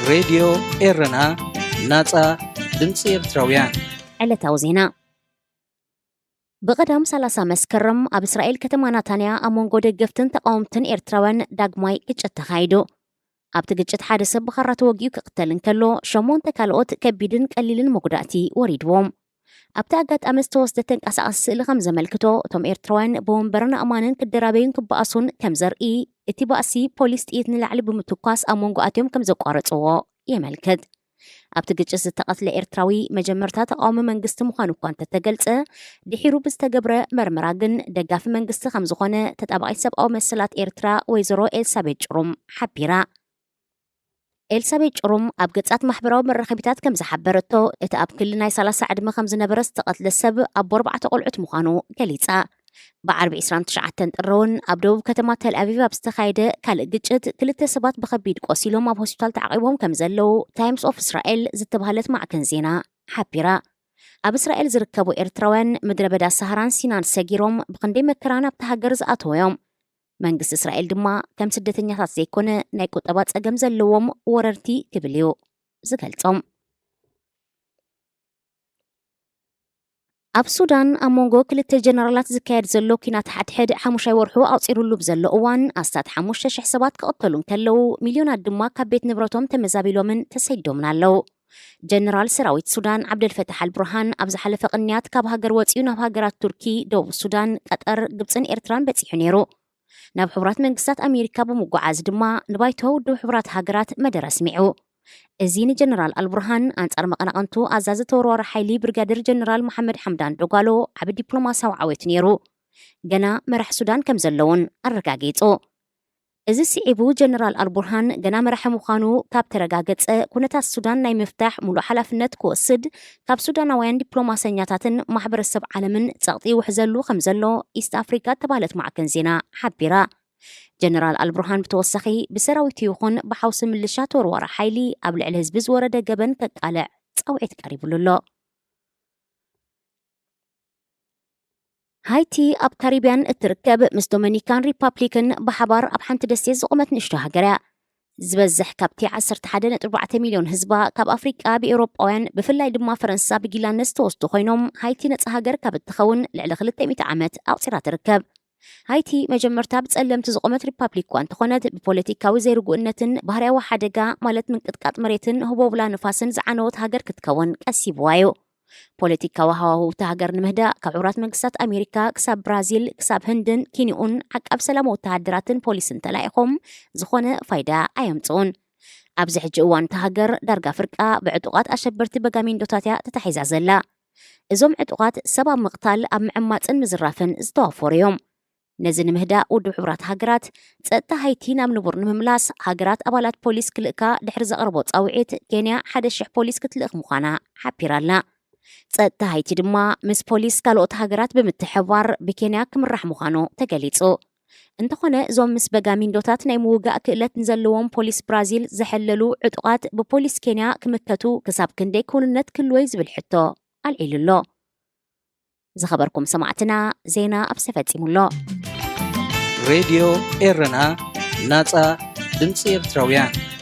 ሬድዮ ኤረና፣ ናጻ ድምጺ ኤርትራውያን። ዕለታዊ ዜና። ብቐዳም ሰላሳ መስከረም ኣብ እስራኤል ከተማ ናታንያ ኣብ መንጎ ደገፍትን ተቃወምትን ኤርትራውያን ዳግማይ ግጭት ተኻይዱ። ኣብቲ ግጭት ሓደ ሰብ ብኻራ ተወጊኡ ክቕተል እንከሎ፣ ሸሞንተ ካልኦት ከቢድን ቀሊልን መጉዳእቲ ወሪድዎም። ኣብቲ ኣጋጣሚ ዝተወስደ ተንቀሳቓሲ ስእሊ ከም ዘመልክቶ፣ እቶም ኤርትራውያን ብወንበርን ኣእማንን ክደራበዩን ክበኣሱን ከም ዘርኢ፣ እቲ ባእሲ ፖሊስ ጥይት ንላዕሊ ብምትኳስ ኣብ መንጎኣትዮም ከም ዘቋረጽዎ የመልክት። ኣብቲ ግጭት ዝተቐትለ ኤርትራዊ መጀመርታ ተቃዋሚ መንግስቲ ምዃኑ እኳ እንተተገልጸ፣ ድሒሩ ብዝተገብረ መርመራ ግን ደጋፊ መንግስቲ ከም ዝኾነ ተጣባቒት ሰብኣዊ መሰላት ኤርትራ ወይዘሮ ኤልሳቤጥ ጭሩም ሓቢራ። ኤልሳቤጥ ጭሩም ኣብ ገጻት ማሕበራዊ መራኸቢታት ከም ዝሓበረቶ፣ እቲ ኣብ ክሊ ናይ ሰላሳ ዕድመ ከም ዝነበረ ዝተቐትለ ሰብ ኣቦ ኣርባዕተ ቆልዑት ምዃኑ ገሊጻ። ብዓርቢ ዕስራን ትሽዓተን ጥሪ እውን ኣብ ደቡብ ከተማ ተል ኣቪቭ ኣብ ዝተኻየደ ካልእ ግጭት ክልተ ሰባት ብኸቢድ ቆሲሎም ኣብ ሆስፒታል ተዓቒቦም ከም ዘለዉ ታይምስ ኦፍ እስራኤል ዝተባህለት ማዕከን ዜና ሓቢራ። ኣብ እስራኤል ዝርከቡ ኤርትራውያን ምድረ በዳ ሳሃራን ሲናን ሰጊሮም ብኽንደይ መከራ ናብቲ ሃገር ዝኣተዉ እዮም። መንግስቲ እስራኤል ድማ ከም ስደተኛታት ዘይኮነ ናይ ቁጠባ ጸገም ዘለዎም ወረርቲ ክብል እዩ ዝገልጾም። ኣብ ሱዳን ኣብ መንጎ ክልተ ጀነራላት ዝካየድ ዘሎ ኲናት ሓድሕድ ሓሙሻይ ወርሑ ኣቑጺሩሉ ብዘሎ እዋን፣ ኣስታት ሓሙሽተ ሽሕ ሰባት ክቕተሉ እንከለዉ፣ ሚልዮናት ድማ ካብ ቤት ንብረቶም ተመዛቢሎምን ተሰዲዶምን ኣለዉ። ጀነራል ሰራዊት ሱዳን ዓብደልፈታሕ ኣልቡርሃን ኣብ ዝሓለፈ ቅንያት ካብ ሃገር ወጺኡ ናብ ሃገራት ቱርኪ፣ ደቡብ ሱዳን፣ ቀጠር፣ ግብጽን ኤርትራን በጺሑ ነይሩ። ናብ ሕቡራት መንግስታት ኣሜሪካ ብምጉዓዝ ድማ ንባይቶ ውድብ ሕቡራት ሃገራት መደረ ኣስሚዑ። እዚ ንጀነራል ኣልቡርሃን ኣንጻር መቐናቕንቱ ኣዛዚ ተወርዋሪ ሓይሊ ብሪጋደር ጀነራል መሓመድ ሓምዳን ዶጋሎ ዓቢ ዲፕሎማስያዊ ዓወት ነይሩ። ገና መራሕ ሱዳን ከም ዘለውን ኣረጋጊጹ። እዚ ስዒቡ ጀነራል ኣልቡርሃን ገና መራሒ ምዃኑ ካብ ተረጋገጸ፣ ኩነታት ሱዳን ናይ ምፍታሕ ሙሉእ ሓላፍነት ክወስድ ካብ ሱዳናውያን ዲፕሎማሰኛታትን ማሕበረሰብ ዓለምን ጸቕጢ ይውሕዘሉ ከም ዘሎ ኢስት ኣፍሪካ እተባህለት ማዕከን ዜና ሓቢራ። ጀነራል ኣልቡርሃን ብተወሳኺ ብሰራዊቱ ይኹን ብሓውሲ ምልሻ ተወርዋሪ ሓይሊ ኣብ ልዕሊ ህዝቢ ዝወረደ ገበን ከቃልዕ ጻውዒት ቀሪብሉ ኣሎ። ሃይቲ ኣብ ካሪብያን እትርከብ ምስ ዶሚኒካን ሪፓብሊክን ብሓባር ኣብ ሓንቲ ደሴት ዝቖመት ንእሽቶ ሃገር እያ። ዝበዝሕ ካብቲ ዓሰርተ ሓደ ነጥቢ ኣርባዕተ ሚልዮን ህዝባ ካብ ኣፍሪቃ ብኤውሮጳውያን ብፍላይ ድማ ፈረንሳ ብጊላነት ዝተወስዱ ኮይኖም፣ ሃይቲ ነጻ ሃገር ካብ እትኸውን ልዕሊ ክልተ ሚእቲ ዓመት ኣቑጺራ ትርከብ። ሃይቲ መጀመርታ ብጸለምቲ ዝቖመት ሪፓብሊክ እኳ እንተኾነት፣ ብፖለቲካዊ ዘይርጉእነትን ባህርያዊ ሓደጋ ማለት ምንቅጥቃጥ መሬትን ህቦብላ ንፋስን ዝዓነወት ሃገር ክትከውን ቀሲብዋ እዩ። ፖለቲካዊ ሃዋህው እታ ሃገር ንምህዳእ ካብ ሕቡራት መንግስታት ኣሜሪካ ክሳብ ብራዚል ክሳብ ህንድን ኪንኡን ዓቃብ ሰላም ወተሃደራትን ፖሊስን ተላኢኾም ዝኾነ ፋይዳ ኣየምጽኡን። ኣብዚ ሕጂ እዋን እታ ሃገር ዳርጋ ፍርቃ ብዕጡቓት ኣሸበርቲ በጋሚንዶታት እያ ተታሒዛ ዘላ። እዞም ዕጡቓት ሰብ ኣብ ምቕታል ኣብ ምዕማፅን ምዝራፍን ዝተዋፈሩ እዮም። ነዚ ንምህዳእ ውድብ ሕቡራት ሃገራት ጸጥታ ሃይቲ ናብ ንቡር ንምምላስ ሃገራት ኣባላት ፖሊስ ክልእካ ድሕሪ ዘቕረቦ ጻውዒት ኬንያ ሓደ ሽሕ ፖሊስ ክትልእኽ ምዃና ሓቢራ ኣላ። ጸጥታ ሃይቲ ድማ ምስ ፖሊስ ካልኦት ሃገራት ብምትሕብባር ብኬንያ ክምራሕ ምዃኑ ተገሊጹ። እንተኾነ እዞም ምስ በጋሚንዶታት ናይ ምውጋእ ክእለት ንዘለዎም ፖሊስ ብራዚል ዝሐለሉ ዕጡቓት ብፖሊስ ኬንያ ክምከቱ ክሳብ ክንደይ ክውንነት ክህልወይ ዝብል ሕቶ ኣልዒሉ ኣሎ። ዝኸበርኩም ሰማዕትና ዜና ኣብ ተፈጺሙ ኣሎ። ሬድዮ ኤረና ናጻ ድምፂ ኤርትራውያን።